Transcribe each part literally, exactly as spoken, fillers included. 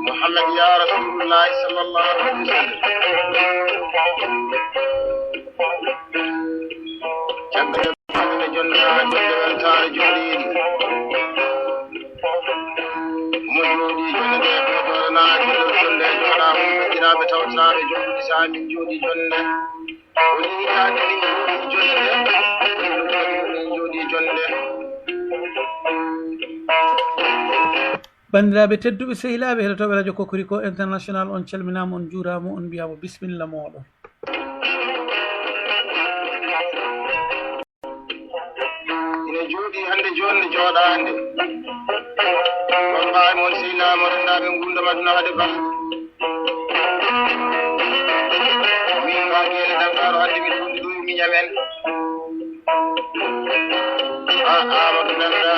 Muhammad ya Rasulullahi sallallahu alaihi wasallam. Caggal jonde, jonde weltaare jooɗiiɗi. Mo jooɗii jonde nde, ko ɗo naati ɗo jonde, jooɗaa mum, ɓe jiraaɓe tawtiraaɓe jooɗii, so amin jooɗii jonde. O wi'i, "Kaa min jooɗii jonde, min jooɗii jonde." Banndiraaɓe tedduɓe, sehilaaɓe, heɗotooɓe Radio Kokoriko International, on calminaama, on njuuraama, on mbiyaama bismilla mooɗon. Ina jooɗii hannde joɗnde jooɗaande. Won ɓaawi mon sehilaaɓe, mo renndaaɓe nguurndam aduna hade ba. Min Ba Geele Dangaro, hannde min ngonndi ɗo e miñam en. Ah, Amadou Nanda.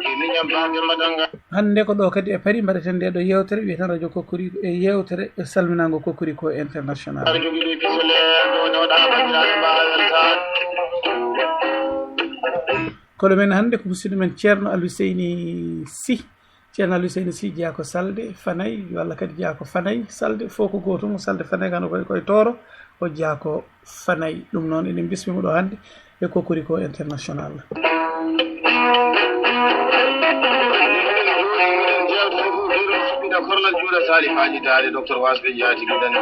E miñam Ba Demba Danga. Hannde ko ɗo kadi e Paris mbaɗeten nde ɗo yeewtere wiyeten Radio Kokoriko e yeewtere e salminaango Kokoriko International. Aɗa jogii ɗo e pistolet, ɗo, ɗo, ɗa, banndiraaɓe, mbaawen tan. Koɗo men hannde ko musidɗo men Ceerno Alhuseyni Sy. Ceerno Alhuseyni Sy jeyaa ko Salde, Fanay, walla kadi jeyaa ko Fanay, Salde, fof ko gootum, Salde Fanay kan o koye, koye Tooro, o jeyaa ko Fanay. Ɗum noon, eɗen mbismi mo ɗo hannde e Kokoriko International. Korlal juuɗe Sali Faaji Daade, Docteur Wasɓe Jaati, Gudani.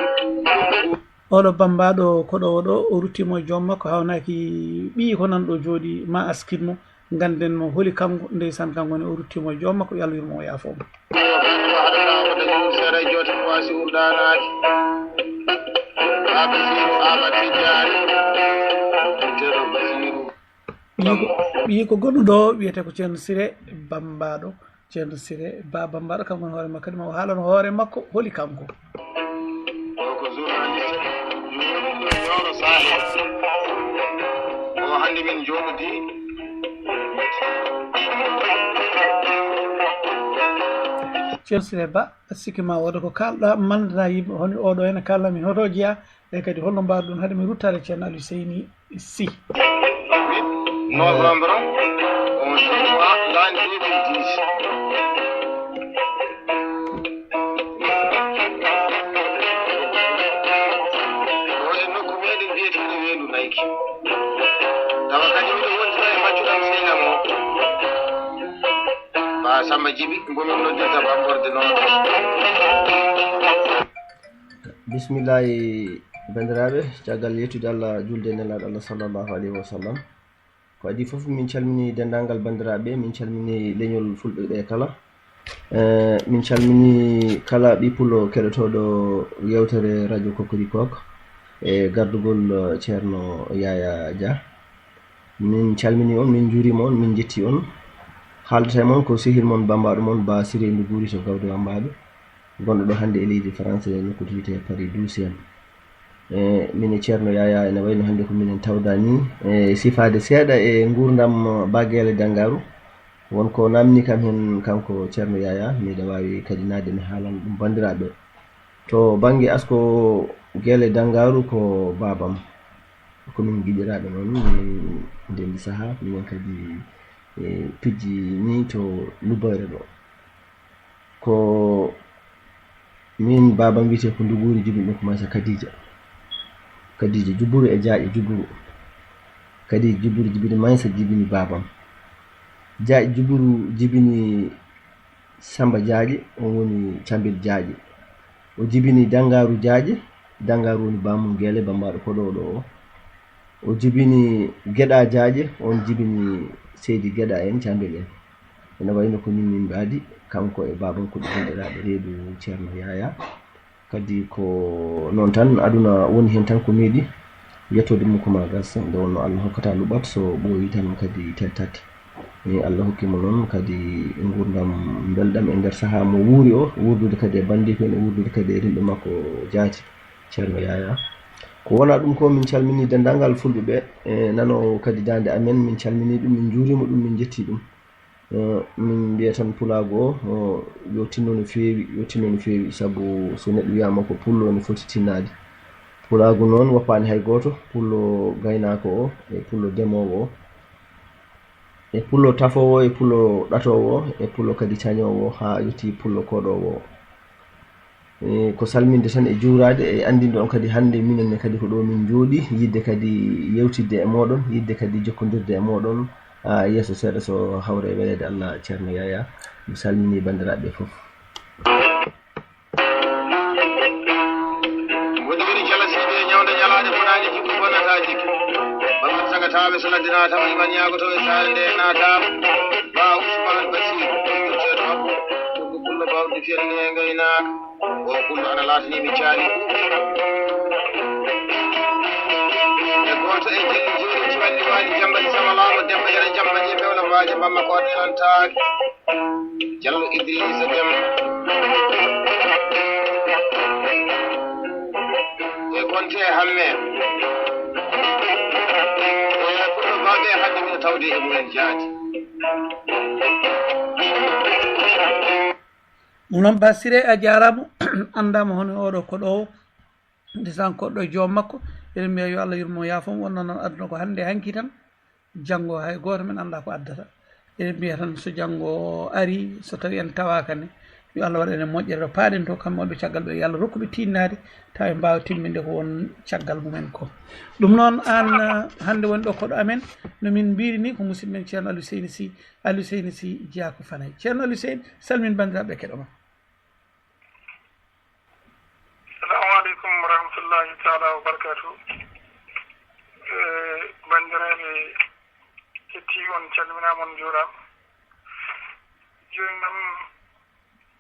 Oɗo bambaɗo koɗo oɗo, o ruttimo e joom makko, hawnaaki ɓiyi ko nan ɗo jooɗi, ma askin mo, ngannden mo, holi kanko, ndeysaan, kanko ne o ruttimo e joom makko, yo Allah yurmo o yaafo mo. Seeɗa e joote mo waasi urɗaanaade. Haa Basiiru Aamadu Tijjaani. Teeɗo Basiiru. Ɓiyi ko, ɓiyi ko gonɗo ɗo wiyetee ko Ceerno Siré Bambaɗo. Ceerno Siré Ba Bambaɗo, kanko woni hoore makko, kadi ma o haalan hoore makko, holi kanko. O ko journaliste, Nioro Sahel. O hannde min jooɗodii. Ceerno Siré Ba, sikki ma wooda ko kaalɗa, mannda yimɓe, hono oɗo ene kaalna min hoto jeyaa, e kadi holno mbaawɗon haɗde min ruttaade Ceerno Alhuseyni Sy. Novembre, on jour, l'an deux mille dix. O e nokku meɗen biyeteeɗo Weendu Nayki. Tawa kadi miɗo wondiɗo e maccuɗam sehil am o. Ba Samba Jibi, mbo min noddirta Bamborde noon. Bismillahi, banndiraaɓe, caggal yettude Allah, julde e Nelaaɗo Allah, sallallahu alayhi wa sallam. Ko adii fof, min calminii denndaangal banndiraaɓe, min calminii leñol Fulɓe ɓe kala. Eh, min calminii kala ɓii pullo keɗotooɗo yeewtere Radio Kokoriko e gardugol, eh, Ceerno Yaya Dia. Min calminii on, min njuuriima on, min njettii on. Haaldata e mon ko sehil mon, bambaɗo mon, Ba Siré Nduguuri to Gawde Wambaɓe, gonɗo ɗo hannde e leydi France, e nokku to wiyetee Paris douzième. E, min e Ceerno Yaya, ene wayno hannde ko minen tawda ni, e sifaade seeɗa e nguurndam Ba Geele Dangaaru. Won ko naamni kam heen kanko Ceerno Yaya, miɗa waawi kadi naatde mi haalan ɗum banndiraaɓe. To bannge asko Geele Dangaaru ko baabam. Ko min giɗiraaɓe noon, min ndenndi sahaa, minen kadi, e, pijji ni to Lubboyre ɗo. Ko min, baabam wiyetee ko Nduguuri, jibini ɗum ko Maysa Kadija. Kadija Juburu e Jaaƴe Juburu. Kadija Juburu jibini Maysa, jibini baabam. Jaaƴe Juburu jibini Samba Jaaƴe, on woni Cambil Jaaƴe. O jibini Dangaaru Jaaƴe, Dangaaru woni baamum Geele, bambaɗo koɗo ɗo o. O jibini Geɗa Jaaƴe, on jibini Seydi Geɗa en, Cambil en. Ene wayno ko min min mbaadi, kanko e baabam ko ɓe gonɗiraaɓe reedu Ceerno Yaya. Kadi ko noon tan, aduna woni heen tan ko meeɗi yettoode mum ko ma gas, nde wonno Allah hokkata luɓat, so ɓooyi tan kadi teddat. E Allah hokki mo noon kadi nguurndam mbelɗam e nder sahaa mo wuuri o, wuurdude kadi e banndiiko en, e wuurdude kadi e rimɓe makko jaati, Ceerno Yaya. Ko wona ɗum ko, min calminii denndaangal Fulɓe ɓe, e nanoowo kadi daande amen, min calminii ɗum, min njuuriima ɗum, min njettii ɗum. Eh, min mbiya tan pulaagu o, o, yo tinno no feewi, yo tinno no feewi, sabu so neɗɗo wiyaama ko pullo, ne foti tinnaade. Pulaagu noon woppaani hay gooto, pullo gaynaako o, e pullo demoowo o. E pullo tafoowo, e pullo ɗatoowo, e pullo kadi cañoowo, haa yettii pullo koɗoowo. E ko salminde tan e juuraade e anndinde on kadi hannde minen ne kadi ko ɗo min njooɗii, yiɗde kadi yewtidde e mooɗon, yiɗde kadi jokkondirde e mooɗon, haa yeeso seeɗa so hawre e weleede Allah, Ceerno Yaya. Mi salminii banndiraaɓe ɓe fof. Woni woni jalasiiɓe e ñawde ñalaade fonaani jikku bonnata jikku. Bamata sagataaɓe so noddinaa tan iman ñaagotoo e saare nde naataama. Ba Usmaan Basiiru, ɗum ceeto makko, ko pullo baawɗo fiyande e ngaynaaka. O pullo ana laatanii mi caali. E gooto e jilli jeeri jiwanɗi waali jamba ɗi sama laamu Demba Yero Jamba je fewna mbaaje mbamma ko ɗantaaki. Jallo Idrissa Dem. E Konte Hamme. E Fulɓe mawɓe hannde mino tawde e mumen jaati. Ɗum noon Ba Siré a jaaraama, anndaama hono oɗo koɗoowo, ndesan koɗɗo e joom makko. Eɗen mbiya yo Allah yurmo yaafo mo, wonno noon aduna ko hannde e hanki tan. Janngo hay gooto men anndaa ko addata. Eɗen mbiya tan so janngo arii, so tawii en tawaaka ne, yo Allah waɗan en moƴƴere ɗo paaɗen to, kamɓe wonɓe caggal ɓe, yo Allah rokku ɓe tiinnaade, tawa ɓe mbaawa timminde ko won caggal mumen ko. Ɗum noon aan, hannde woni ɗo koɗo amen, no min mbiiri ni, ko musidɗo men Ceerno Aliou Seyni Sy. Aliou Seyni Sy jeyaa ko Fanay. Ceerno Aliou Seyni, salmin banndiraaɓe keɗo ma. Assalamu aleykum wa rahmatullahi taala wa barakatuh. Eh, banndiraaɓe ketti, on calminaama, on njuuraama. Jooni noon,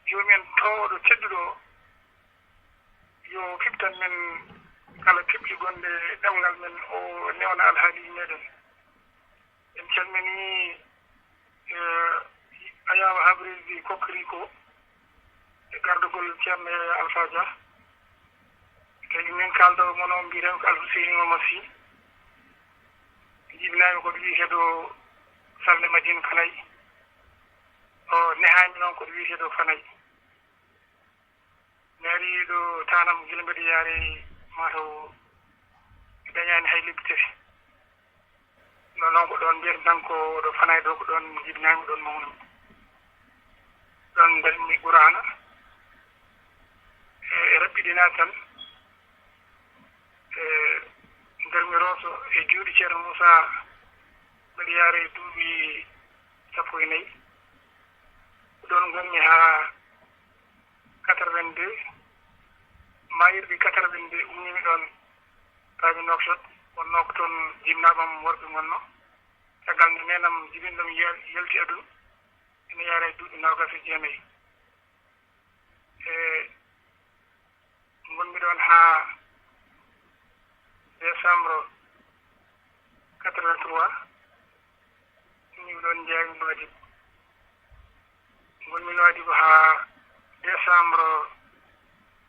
joomi en toowɗo tedduɗo o, yo fiftan men kala piɓli gonɗe e ɗemngal men, o newna alhaaliiji meɗen. En calminii, eh, Ayaawo Habriiji Kokoriko e gardagol Ceerno Yaya Alfaa Jah. Kadi min kaalɗo mon o mbiyeten ko Alhuseyni Momar Sy. Jibinaami ko ɗo wiyeteeɗo Salnde Madiina Fanay. O nehaami noon ko ɗo wiyeteeɗo Fanay. Mi arii ɗo taanam gila mbeɗa yaaree mataw mi dañaani hay lebbi tati. No noon ko ɗoon mbiyeten tan ko ɗo Fanay ɗo, ko ɗoon jibinaami, ɗoon mawnumi. Ɗoon mbaɗmi Quraana. E, e raɓɓiɗinaade tan. E, ngarmi Rooso e juuɗe Ceerno Muusaa, mbeɗa yaaree duuɓi sappo e nayi. Ko ɗoon ngonmi haa quatre-vingt-deux, maayirɗe quatre-vingt-deux, ummii mi ɗoon, paami Nouakchott, wonnoo ko toon jinnaaɓe am worɓe ngonnoo. Caggal nde neenam jibinɗo mi yal-, yalti aduna, ina yaara e duuɓi noogaas e jeenayi. E ngonmi ɗoon haa décembre quatre-vingt-trois, min ɗoon njeeymi Nouadhibou. Ngonmi Nouadhibou haa décembre,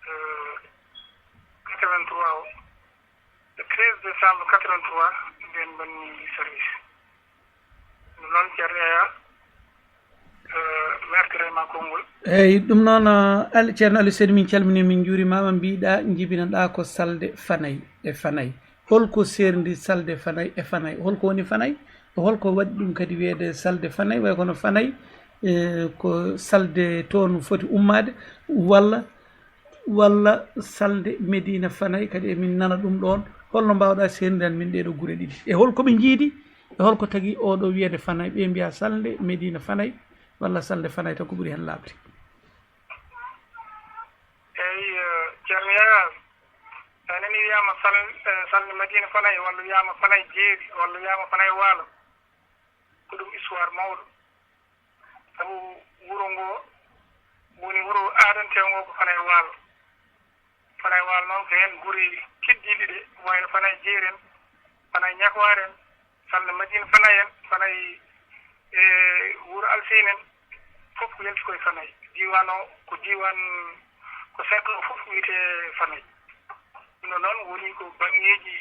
euh, quatre-vingt-trois o. Le treize décembre quatre-vingt-trois, nden mbanmi service. Ɗum noon, Ceerno Yaya, eh, mi artiray ma konngol. Eeyi, ɗum noon, eh, Al-, Ceerno Aliou Seydi, min calminii, min njuuriima ma. Mbiɗa, njibinoɗaa ko salde Fanay e Fanay. Holko seerndi salde Fanay e Fanay? Holko woni Fanay? E holko waɗi ɗum kadi wiyeede salde Fanay? Way kono Fanay, eh, ko salde toon foti ummaade, walla, walla salde Mediina Fanay, kadi emin nana ɗum ɗoon. Holno mbaawɗaa seerndiran min ɗee ɗoo gure ɗiɗi? E holko ɓe njiidi? E holko tagi oo ɗoo wiyeede Fanay? Ɓee mbiya salde Mediina Fanay, walla salde Fanay tan ko ɓuri heen laaɓde? Eeyi, eh, Ceerno Yaya, so a nanii wiyaama sal-, eh, salde Mediina Fanay, walla wiyaama Fanay Jeeri, walla wiyaama Fanay Waalo, ko ɗum histoire mawɗo. Sabu wuro ngoo woni wuro aadanteewo ngoo ko Fanay Waalo. Fanay Waalo noon ko heen gure keddiiɗe ɗe, ko wayi no Fanay Jeeri en, Fanay Ñakwaar en, Salnde Madiina Fanay en, Fanay, e wuro Alseyni en, fof ko yalti ko e Fanay. Diiwaan o, ko diiwaan, ko cercle o fof wiyetee Fanay. Ɗum ɗo noon woni ko baŋŋeeji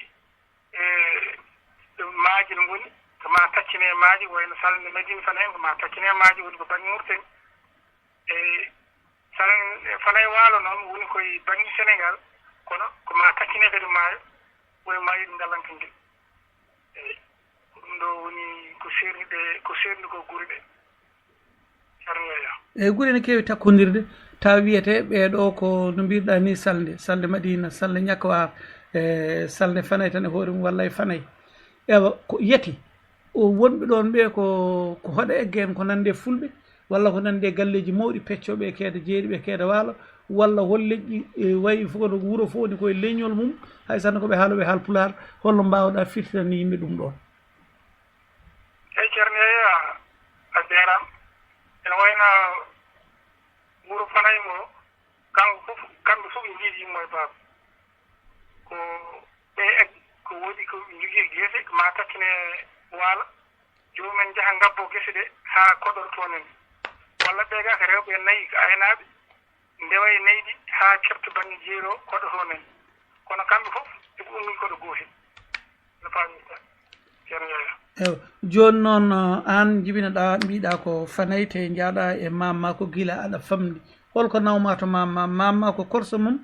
e maaje no ngoni, ko maa taccine maaje, wayno Salnde Madiina Fanay en, ko maa taccine maaje, woni ko baŋŋe Mauritanie. E Sal-, Fanay Waalo noon woni ko e baŋŋe Senegaal, kono ko maa taccine kadi maayo, woni maayuɗo Ngalanka ngel. Eey, ko Ɗum ɗo woni ko seerni ɗe, ko seerni ko gure ɗe. Ceerno Yaya. Eyi, gure ene keewi takkondirde, tawa wiyetee ɓee ɗoo ko no mbiruɗaa ni, Salnde, Salnde Madiina, Salnde Ñakwa, e Salnde Fanay tan e hoore mum, walla e Fanay. Ewa, ko yeti, o wonɓe ɗoon ɓee ko, ko hoɗa egge en ko nande e Fulɓe, walla ko nande e galleeji mawɗi, peccooɓe e keeda jeeri, ɓe keeda waalo, walla hol leƴƴi, e, wayi fof kono wuro fof woni ko e leñol mum, hay sinno ko ɓe haalooɓe haal Pulaar, holno mbaawɗaa firtirande yimɓe ɗum ɗoon? Eyi, Ceerno Yaya, a jaaraama. Ene wayno wuro Fanay ngo, kanko fof, kamɓe fof ɓe njiidi yumma e baaba. Ko ɓe eg-, ko woodi ko ɓe njogii gese, ma takkine waalo, joomumen njaha ngabbo gese ɗe haa koɗortoo nen. Walla ɓe gaa ko rewɓe nayi, ko aynaaɓe, ndewa e nayi ɗi haa keɓta bannge jeeri o, koɗortoo nen. Kono kamɓe fof, eɓe ummii koɗo gootel. No paamir-ɗaa, Ceerno Yaya. Ewa, jooni noon, uh, aan jibinoɗaa, mbiiɗaa ko Fanay, te njaaɗaa e maam maa ko gila aɗa famɗi. Holko nawmaa to maam maa? Maam maa ko korsa mum,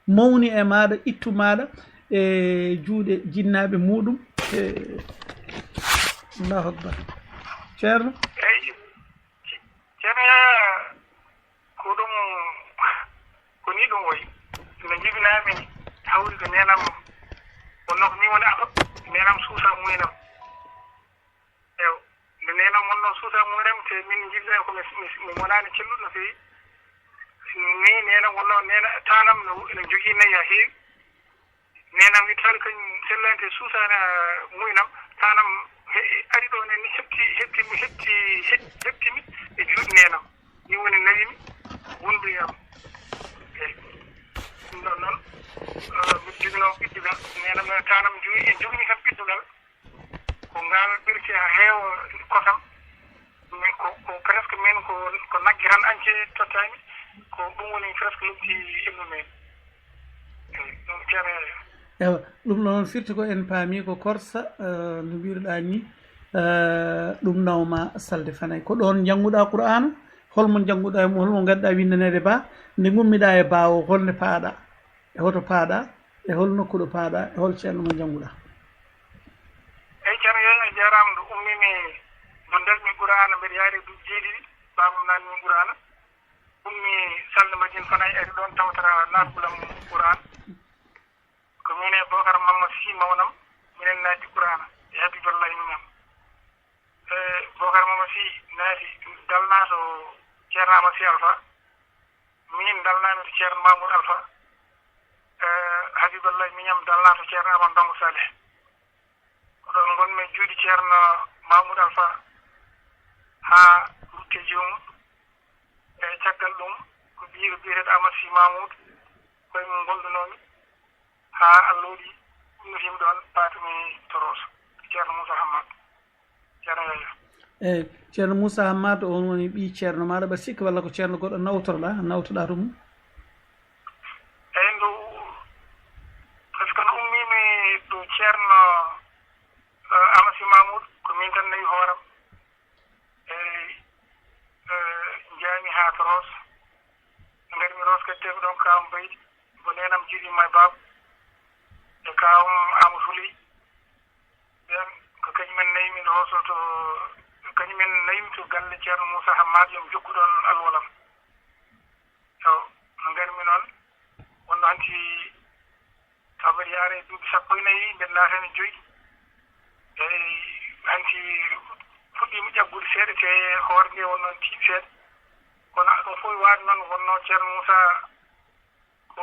mawni e maaɗa, ittu maaɗa e juuɗe jinnaaɓe muuɗum. E, Allahu Akbar. Ceerno? Eyi, Ceerno Yaya, ko ɗum, ko nii ɗum wayi. No njibinaa-mi hawrude neenam, wonnoo ko nii woni afa, neenam suusa muynam. Ewa, nde neenam wonnoo suusa muynam, te min njibinaa ko mi, mi, mi wonaani celluɗo no feewi. Nii neenam wonnoo, neena, taanam no, ene jogii nayi haa heewi. Neenam wi tawi kañum sellante suusaani, ah, muynam, taanam he-, ari ɗo ne, ni heɓti, heɓti, heɓti, heɓ-, heɓti mi e juuɗe neenam. Ni woni nawi mi, wondu e am. Eyi. Ɗum ɗon noon, ah, mbiɗo joginoo ɓiɗdugal, neenam no taanam jogi, en jogini kam ɓiɗdugal. Ko ngal ɓirti haa heewa kosam. Min ko, ko presque min ko, ko nagge tan ance tottami. Ko ɗum woni presque noddi ilmu men. Eyi, ɗum Ceerno Yaya. Ewa, ɗum noon firti ko en paami ko korsa, eh, no mbiruɗaa ni, eh, ɗum nawma Salde Fanay. Ko ɗoon njannguɗaa Qur'aana? Hol mo njannguɗaa e mum, hol mo ngadduɗaa winndaneede baa? Nde ngummiɗaa e baa o, hol nde paaɗaa? E hoto paaɗaa? E hol nokku ɗo paaɗaa? E hol ceerno mo njannguɗaa? Eyi, Ceerno Yaya, a jaaraama. Nde ummiimi, nde darmi Qur'aana, mbeɗa yaari duuɓi jeeɗiɗi, baaba am naatni Qur'aana. Ummi Salde Madiina Fanay, ari ɗoon tawtara naatgol am Qur'aana. Ko min e Bookar Mamma Sy mawnam, minen naatdi Qur'aana, e Habiballahi miñam. E Bookar Mamma Sy naati, dalnaa to Ceerno Amadou Sy Alfa. Min dalnaami to Ceerno Mamoudou Alfa. E Habiballahi miñam dalnaa to Ceerno Amadou Ndongo Saleh. Ko ɗoon ngonmi e juuɗe Ceerno Mamoudou Alfa haa rutte joomum. E caggal ɗum, ko ɓiyɗo biyeteeɗo Amadou Sy Mamoudou, koye mum ngondunoomi haa Allah waɗi ummitii mi ɗoon, paatumi to Rosso, Ceerno Moussa Hammat, Ceerno Yaya. Eyi, Ceerno Moussa Hammat, oon woni ɓiy ceerno maaɗa, mbaɗa sikki walla ko ceerno goɗɗo nawtorɗaa, nawtoɗaa to mum? Eyi, ndu, par ce que nde ummiimi to Ceerno, eh, Amadou Sy Mamoudou, ko miin tan nawi hooram. Eyi, eh, njaami haa to Rosso. Ngarmi Rosso kadi, tawmi ɗoon kaawam Baydi, ko neenam jiidiima e baaba, e kaawam Amadou Houley. Ɓeen ko kañum en nawi mi Rosso to, kañum en nawi mi to galle Ceerno Moussa Hammat, yo mi jokku ɗoon alwol am. Taw no ngarmi noon, wonno hanti, taw mbeɗa yaara e duuɓi sappo e nayi, mbeɗa naata heen e joyi. Eyi, hanti fuɗɗiima ƴaggude seeɗa, te hoore nde wonno tiiɗi seeɗa. Kono ɗum fof waade noon, wonno Ceerno Moussa ko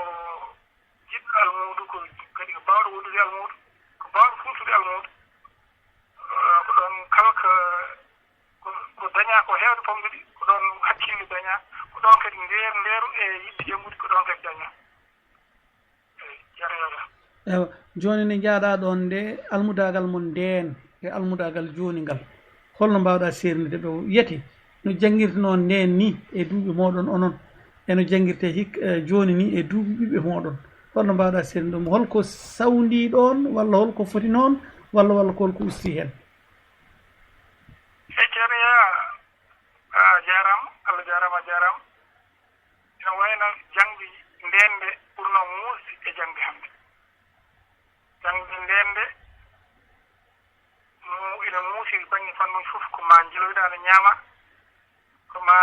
jiɗɗo almuudo, ko kadi ko baawɗo wondude almuudo, ko baawɗo huutude almuudo. Eh, ko ɗoon kala ko, ko, ko dañaa ko heewde pomdude, ko ɗoon hakkille dañaa, ko ɗoon kadi ndeer-, ndeeru e yiɗde janngude, ko ɗoon kadi dañaa. Eyi, Ceerno Yaya. Ewa, jooni nde njaaɗaa ɗoon nde, almudaagal mon ndeen e almudaagal jooni ngal, holno mbaawɗaa seernirde ɗo? Yeti, no janngirtenoo ndeen ni e duuɓi mooɗon onon, e no janngirtee hik-, eh, jooni ni e duuɓi ɓiɓɓe mooɗon, holno mbaawɗaa seernirde ɗum? Holko sawndii ɗoon, walla holko foti noon, walla, walla ko holko ustii heen? E Ceerno Yaya, a jaaraama, Allah jaaraama, a jaaraama. Ina wayno jaŋde ndeen nde ɓurnoo muusde e jaŋde hannde. Jaŋde ndeen nde mu-, ina Ko ma njilowida no ñaama. Ko ma